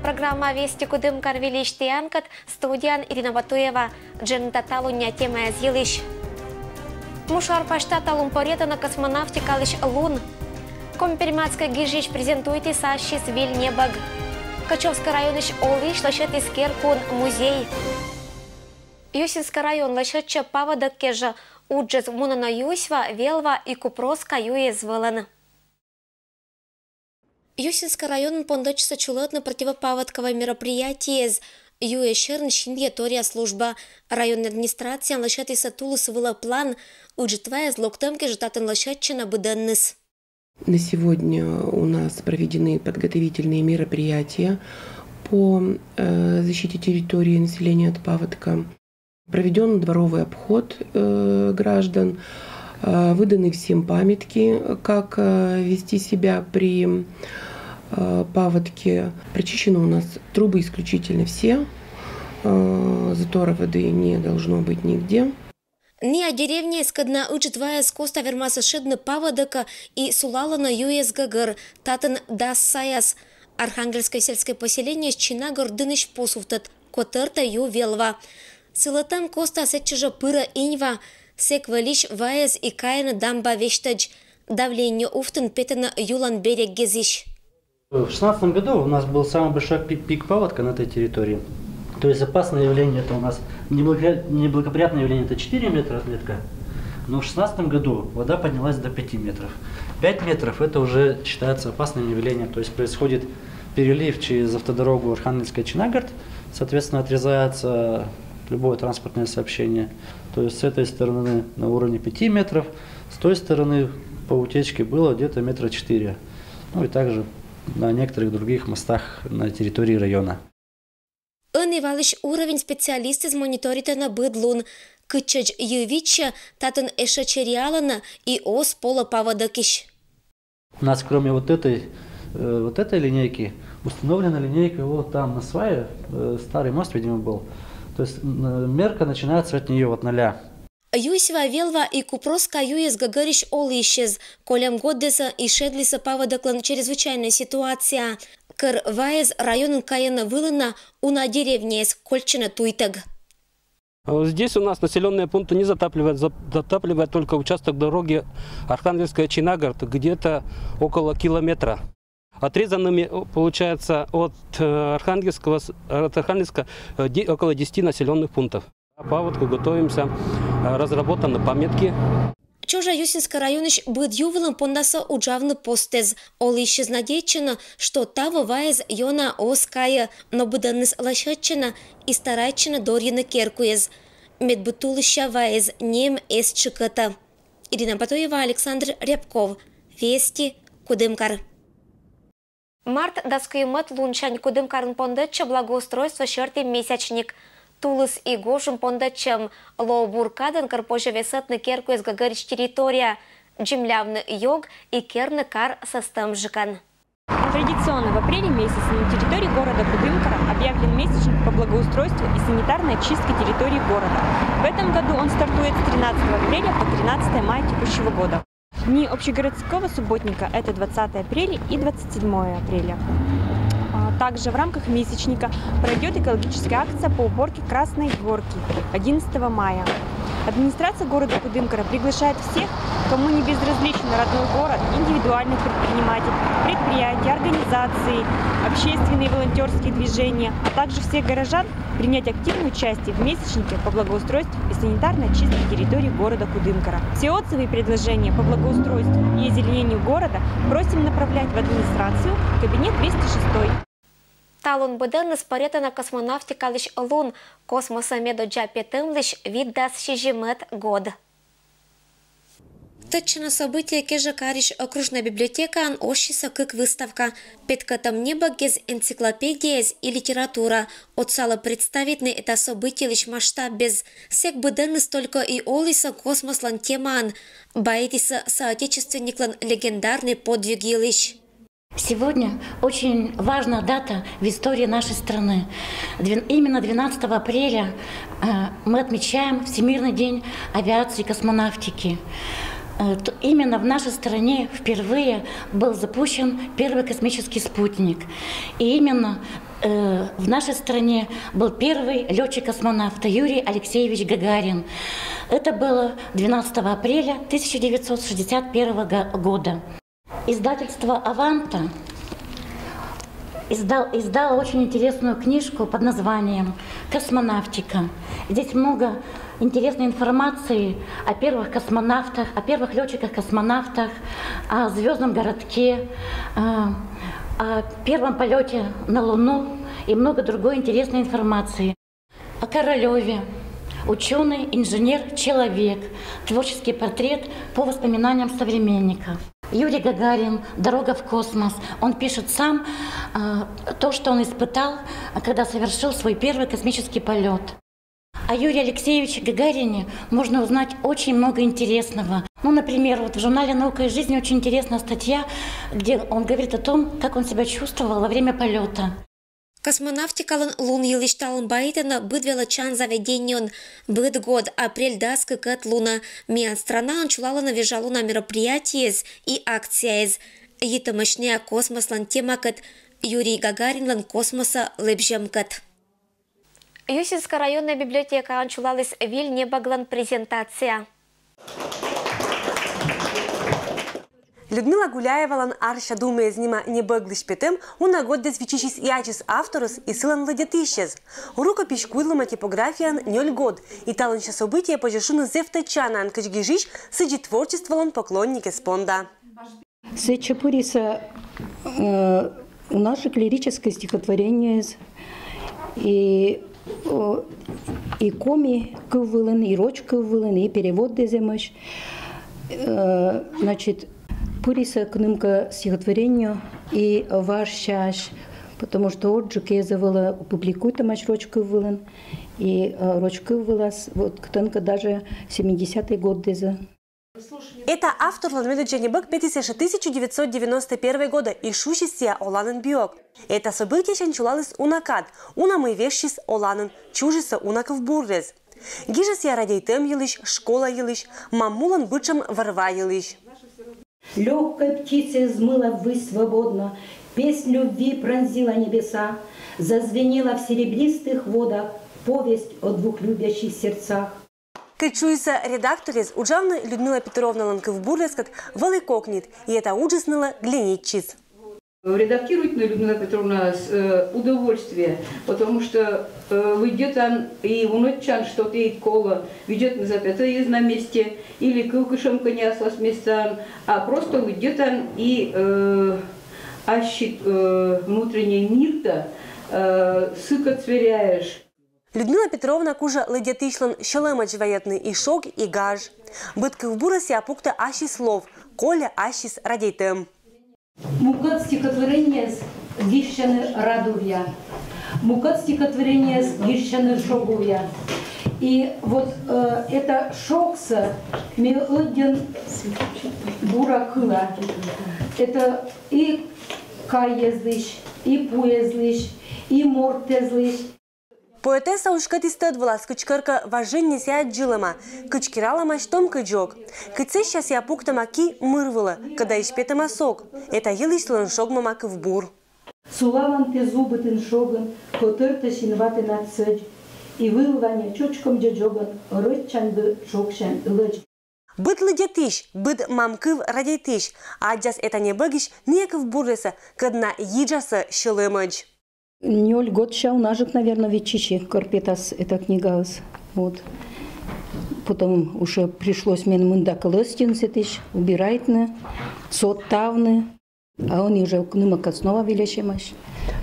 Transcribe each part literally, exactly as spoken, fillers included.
Программа «Вести Кудымкар» выльысь тіянкӧд, студияын Ирина Батуева. Дженьыда талуння темаяс йылысь. Муш ар пасьта талун пӧръятӧны космонавтикалысь лун. Коми-Пермяцкӧй гижысь презентуйтіс ассьыс выль небӧг. Кӧчовскӧй районысь олысь лӧсьӧдіс керкуын музей. Юсинскӧй район лӧсьӧдчӧ паводок кежӧ. Уджыс мунӧ на Юсьва, Велва и Купруска юэз вылын. Юсинскӧй районын пондӧдчисӧ чулӧдны противопаводковӧй мероприятиеяс. Юэ сьӧрын синдйӧ торъя служба. Район администрацияын лӧсьӧдісны тулыс вылӧ план. Ыджыт ваыс локтӧм кежӧ татын лӧсьӧдчӧны быдӧнныс. На сегодня у нас проведены подготовительные мероприятия по, э, защите территории населения от паводка. Проведен дворовый обход, э, граждан, э, выданы всем памятки, как, э, вести себя при, э, паводке. Прочищены у нас трубы исключительно все, э, затора воды не должно быть нигде. Ная деревняысь, кӧд на ыджыт ваыс коста вермасны шедны паводокӧ и сулалӧны юэс гӧгӧр, татын дас саяс. Архангельскӧй сельскӧй поселениеысь Чинагорт дінысь посувтӧд, код тӧртӧ ю Велва. Сылӧтӧм коста сэтчӧ жӧ пырӧ Иньва. Сэк вӧлісь ваыс и кайӧны дамба весьтӧдз. Давление увтын петӧны юлӧн береггезысь. В шестнадцатом году у нас был самый большой пи- пик паводка на этой территории. То есть опасное явление — это у нас неблаго- неблагоприятное явление — это четыре метра отметка. Но в шестнадцатом году вода поднялась до пяти метров. Пять метров — это уже считается опасным явлением. То есть происходит перелив через автодорогу Архангельская — Чинагарт. Соответственно, отрезается любое транспортное сообщение. То есть с этой стороны на уровне пяти метров, с той стороны по утечке было где-то метра четыре. Ну и также на некоторых других мостах на территории района. Ӧні вылысь уровень специалистъяс мониторитӧны быд лун. Кытчӧдз йи виччысьӧ, татын ещӧ чериалӧны и оз полӧ паводокысь. У нас кроме вот этой, э, вот этой линейки установлена линейка вот там на свае, э, старый мост, видимо, был. То есть, м, мерка начинается от нее, вот ноля. Юсьва, Велва и Купруска юэс гӧгӧрысь олысьяс. Кольӧм годдасӧ и шедлісны паводоклӧн чрезвычайнӧй ситуация. Кӧр ваыс районын кайӧны вылын на, уна деревняыс кольччӧны туйтӧг. Э, здесь у нас населённые пункты не затапливает, за- затапливает только участок дороги Архангельская — Чинагарт, где-то около километра. Отрезанными, э, получается, от, э, Архангельского с- от Архангельска, э, де- около десяти населённых пунктов. По паводку готовимся, э, разработаны памятки. Чужа Юсинскӧй районысь быд ю вылын пондасӧ уджавны постэз. Олысьяс надейтчӧны, что таво ваыс ёна оз кайы, но быдӧнныс лӧсьӧдчӧны и старайтчӧны дорйыны керкуэз, мед быд тулысся ваыс нэм эз тшыкӧтӧ. Ирина Батуева, Александр Рябков, Вести, Кудымкар. Март дас куимӧд лунсянь Кудымкарын пондӧдчӧ благоустройство сьӧрті месячник. Тулыс и гожум пондӧдчӧм лоӧ бур кадӧн, кор позьӧ весӧдны керкуэз гӧгӧрысь территория, землявны ёг и керны кар сӧстӧмджыкӧн. Традиционно в апреле месяце на территории города Кудымкара объявлен месячник по благоустройству и санитарной очистке территории города. В этом году он стартует с тринадцатого апреля по тринадцатое мая текущего года. Дни общегородского субботника — это двадцатое апреля и двадцать седьмое апреля. А также в рамках месячника пройдёт экологическая акция по уборке Красной Горки одиннадцатого мая. Администрация города Кудымкара приглашает всех, кому не безразличен родной город, индивидуальных предпринимателей, предприятий, организаций, общественные и волонтёрские движения, а также всех горожан принять активное участие в месячнике по благоустройству и санитарной очистке территории города Кудымкара. Все отзывы и предложения по благоустройству и озеленению города просим направлять в администрацию, кабинет двести шестой. Талун быдӧнныс пӧръятӧны космонавтикалысь лун. Космосӧ медодзза петӧмлысь вит дас сизимӧд год. Тӧдчана событие кежӧ карысь окружнӧй библиотекаын оссисӧ кык выставка: петкӧдтӧм небӧгъяс, энциклопедияяс и литература. Отсалӧ представитны эта событиелысь масштаббез. Сэк быдӧнныс только и олісны космослӧн темаӧн, баитісны соотечественниклӧн легендарнӧй подвиг йылысь. Сегодня очень важная дата в истории нашей страны. Двен- именно двенадцатого апреля, э, мы отмечаем Всемирный день авиации и космонавтики. Э, т- именно в нашей стране впервые был запущен первый космический спутник. И именно Э, В нашей стране был первый летчик-космонавт Юрий Алексеевич Гагарин. Это было двенадцатого апреля тысяча девятьсот шестьдесят первого го- года. Издательство «Аванта» издал, издало очень интересную книжку под названием «Космонавтика». Здесь много интересной информации о первых космонавтах, о первых летчиках-космонавтах, о звездном городке, о, о первом полете на Луну и много другой интересной информации. О Королеве. Ученый, инженер, человек. Творческий портрет по воспоминаниям современников. Юрий Гагарин. «Дорога в космос». Он пишет сам э, то, что он испытал, когда совершил свой первый космический полет. О Юрии Алексеевиче Гагарине можно узнать очень много интересного. Ну, например, вот в журнале «Наука и жизнь» очень интересная статья, где он говорит о том, как он себя чувствовал во время полета. Космонавтикалӧн лун йылысь талун байтӧны быд велӧдчан заведениеын. Быд год апрель дас кыкӧд лунӧ миян странаын чулалӧны вежалуна мероприятиеяс и акцияяс. Йитӧмӧсь нӧ космослӧн темакӧд, Юрий Гагаринлӧн космосӧ лэбзьӧмкӧд. Юсинскӧй районнӧй библиотекаын чулаліс виль небӧглӧн презентация. Людмила Гуляевалӧн «Арся думысь» нима небӧглысь петӧм уна годдэс виччысис и ачыс авторӧс, и сылӧн лыддьӧдысьӧс. Рукопись куйлӧма типографияын нёль год, и талунся событие позьӧ шуны зэв тӧдчанаӧн, кыдз гижысь сідзи творчестволӧн поклонникъяс понда. Сэтчӧ пырисӧ, э, уна жӧ лирическӧй стихотворениеяс, и, о, и коми кыв вылын, и роч кыв вылын, и переводдіс эмӧсь. Э, значит, пырисӧ кӧ нымкӧ стихотворение и важсясь, потому что отжык эз вӧв публикуйтӧмаӧсь роч кыв вылын, и, э, роч кыв вылас, вот, кытӧнкӧ даже семидесятӧй годдіс. Эта авторлӧн медоддза небӧг петіс ещӧ тысяча девятьсот девяносто первого года и шусис сійӧ оланін биок. Эта событиесянь чулаліс уна кад, уна мый вежсис оланін, чужис уна кывбуррӧс. Гижӧ сійӧ радейтӧм йылысь, школа йылысь, мам-мулӧн бытшӧм вӧр-ва йылысь. Лёгкой птицей взмыла ввысь свободно, песнь любви пронзила небеса, зазвенела в серебристых водах повесть о двух любящих сердцах. Кыдз шуисӧ редакторъяс, уджавны Людмила Петровналӧн кывбуръяскӧд вӧлі кокнит, и эта уджыс нылӧ гленитчис. Редактируйтны, Людмила Петровна, с э, удовольствием, потому что э, лыддьӧдан и вунӧдчан, что тэд колӧ видзӧдны запятӧйяс на месте или кывкышӧм кӧня аслас местаын, а просто лыддьӧдан и э, ассьыд э, внутренней миртӧ э, сыкӧд сверяӧсь. Людмила Петровна кужӧ лыддьӧдысьлӧн сьӧлӧмӧдз вайӧдны и шог, и гаж. Быд кывбурӧ сійӧ пуктӧ ассьыс лов, кольӧ ассьыс радейтӧм. Мукӧд стихотворениеяс гижсьӧны радувъя, мукӧд стихотворениеяс гижсьӧны шогувъя. И вот э, это шогсӧ ме ӧдйӧн бура кыла. Это и кайӧзлысь, и пуӧзлысь, и мортэзлысь. Поэтесса уськӧдіс тӧд вылас, кыдз керка важиниыс аддзылӧма, кыдз кералӧмаӧсь том кыдзок. Кыдз сэсся сійӧ пуктӧма ки мыр вылӧ, кӧда и петӧма сог. Эта йылысь сылӧн шогмӧма кывбур. Сулалан тэ зубытін шогын, котӧртӧ синватінад сӧдз. И вылваня чучкӧм дзодзогӧн, рӧдчан бы шогсянь ылӧдз. Быд лыддьӧдысь, быд мам кыв радейтысь аддзас эта небӧгысь нӧ кывбуръяссӧ, кӧдна йиджасӧ сьӧлӧмӧдз. Нёль годся унажык, наверно, виччыси, кор петас эта книгаыс. Вот. Потом уже пришлось мен мында кӧ лӧсьыны сэтысь, убирайтны, содтавны. А ӧні уже нымӧкӧ снова выльӧсь эмӧсь.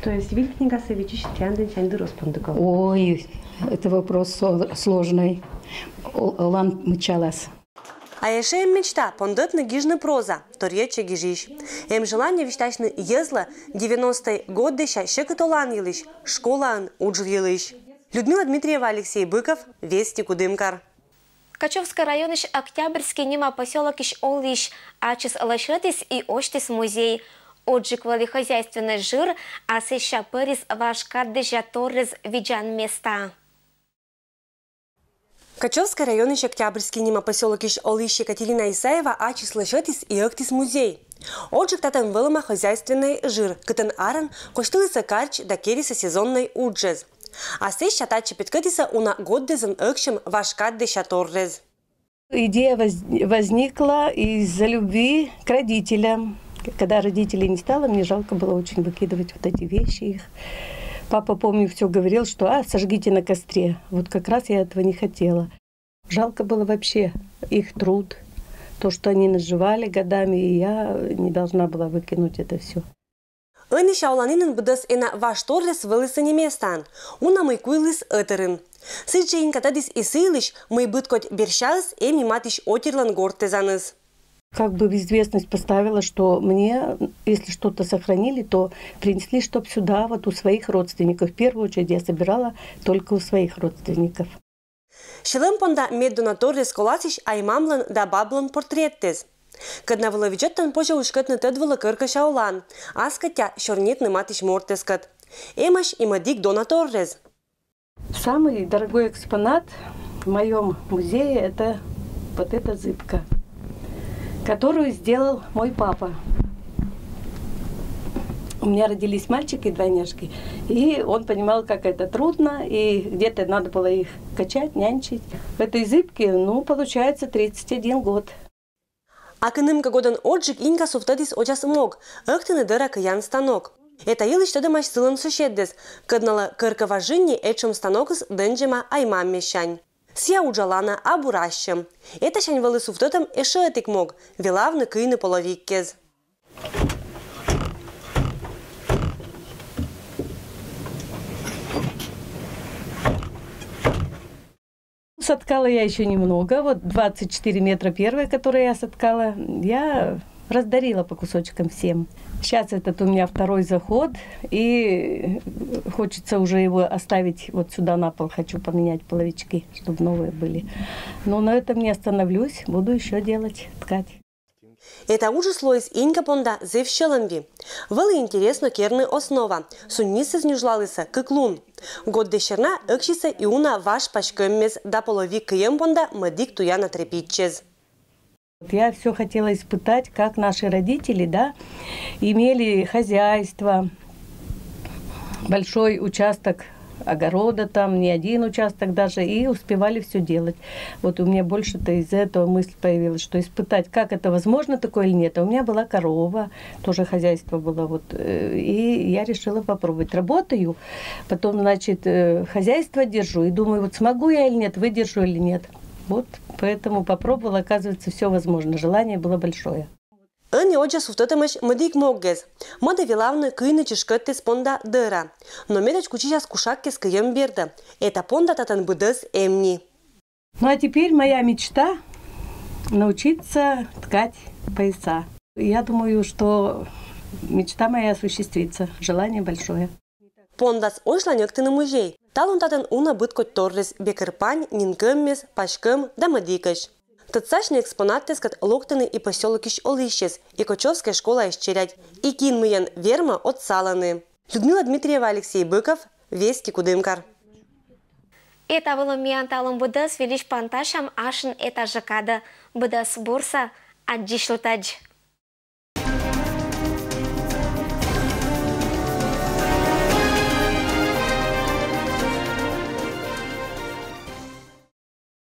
То есть виль книгасӧ виччысьны тіян дінсянь дыр оз понды кӧ? Ой, это вопрос со- сложный. О- Олан мычалас. А ещӧ эм мечта пондӧтны гижны проза, торйӧн сійӧ гижысь. Эм желание висьтасьны йӧзлы девяностӧй годдысьса сьӧкыд олан йылысь, школаын удж йылысь. Людмила Дмитриева, Алексей Быков, Вести, Кудымкар. Качевскӧй районысь Октябрьский нима посёлокысь олысь ачыс лӧсьӧдіс и осьтіс музей. Отжык вӧлі хозяйственнӧй жыр, а сэсся пӧрис важ кад дырся торйӧз видзан места. Кочевской районысь Октябрьский нима посёлокысь олысь Екатерина Исаева ачыс лӧсьӧдіс и ӧктіс музей. Оджык татӧн вӧлӧма хозяйственнӧй жыр, кытӧн арын косьтылісӧ карч да керисӧ сезоннӧй уджӧс. А сэсся татчӧ петкӧдісӧ уна годдӧзын ӧксьӧм важ кад десятор рез. Идея воз- возникла из-за любви к родителям. Когда родителей не стало, мне жалко было очень выкидывать вот эти вещи их. Папа, помню, все говорил, что а, сожгите на костре. Вот как раз я этого не хотела. Жалко было вообще их труд, то, что они наживали годами, и я не должна была выкинуть это все. Ӧнія оланінын быдӧс эна важ торъяс вӧлісӧ не местаын, уна мый куйліс ӧтӧрын. Сідзжӧ Инька тӧдіс и сы йылысь, мый быд кодь берсяыс эм и матысь отирлӧн гортӧзаныс. Как бы в известность поставила, что мне, если что-то сохранили, то принесли, чтоб сюда, вот у своих родственников. В первую очередь я собирала только у своих родственников. Сьӧлӧм понда меддона торъяс коласьысь ай-мамлӧн да баблӧн портреттэс. Кӧдна вылӧ видзӧдтӧн позьӧ уськӧдны тӧд вылӧ кӧркӧся олаын, ас кӧть сёрнитны матысь мортӧскӧд. Эмӧсь и мӧдік дона торрез. Самый дорогой экспонат в моем музее — это вот эта зыбка, которую сделал мой папа. У меня родились мальчики-двойняшки, и он понимал, как это трудно, и где-то надо было их качать, нянчить. В этой зыбке, ну, получается, тридцать один год. А кӧкъямысӧд годӧн Оджык Инька сувтӧдіс оджас мог ӧктыны дӧра кыян станок. Эта йылысь тӧдӧмаӧсь сылӧн суседдӧс, кӧдналӧ кӧркӧ важиниӧ этшӧм станокыс дӧнджӧма ай-маммесянь. Сія уджалана, а бура сьӧм. Этасянь вӧлі сувтӧдӧм ещӧ ӧтик мог — велавны кыйны половиккез. Соткала я еще немного. Вот двадцать четыре метра первая, которую я соткала, я раздарила по кусочкам всем. Сейчас этот у меня второй заход, и хочется уже его оставить вот сюда на пол. Хочу поменять половички, чтобы новые были. Но на этом не остановлюсь, буду еще делать, ткать. Эта уджыс лоис Инька понда зэв сьӧлӧмви. Вӧлі интереснӧ керны основа. Суннисыс нюжлалісӧ кык лун. Годдӧс серна ӧксисӧ и уна важ паськӧммес да половик кыйӧм понда мӧдік туяна трепиччӧс. Я все хотела испытать, как наши родители, да, имели хозяйство, большой участок огорода, там не один участок даже, и успевали все делать. Вот у меня больше-то из-за этого мысль появилась, что испытать, как это возможно такое или нет. А у меня была корова, тоже хозяйство было, вот, э, и я решила попробовать. Работаю, потом, значит, э, хозяйство держу, и думаю, вот смогу я или нет, выдержу или нет. Вот, поэтому попробовала, оказывается, все возможно, желание было большое. Ӧні оджас сувтӧдӧмаӧсь мӧдік моггез. Мӧдӧ велавны кыйны чышкӧдтӧс понда дӧра. Но медводз кутчысяс кушаккез кыйӧм бердӧ. Эта понда татӧн быдӧс эм ни. Ну а теперь моя мечта — научиться ткать пояса. Я думаю, что мечта моя осуществится, желание большое. Пондас ослань ӧктыны музей. Талун татӧн уна быд кодь торрес: бекӧрпань, нинкӧммес, паськӧм да мӧдікӧсь. Тӧдсасьны экспонаттэскӧд локтӧны и посёлокысь олысьӧс, и Кочевскӧй школаысь челядь, и кин мыйӧн вермӧ, отсалӧны. Людмила Дмитриева, Алексей Быков, Вести, Кудымкар. Эта вылын миян талун быдӧс. Вильысь пантасям ашын этажӧ кадӧ. Быдӧс бурсӧ, аддзысьлытӧдз.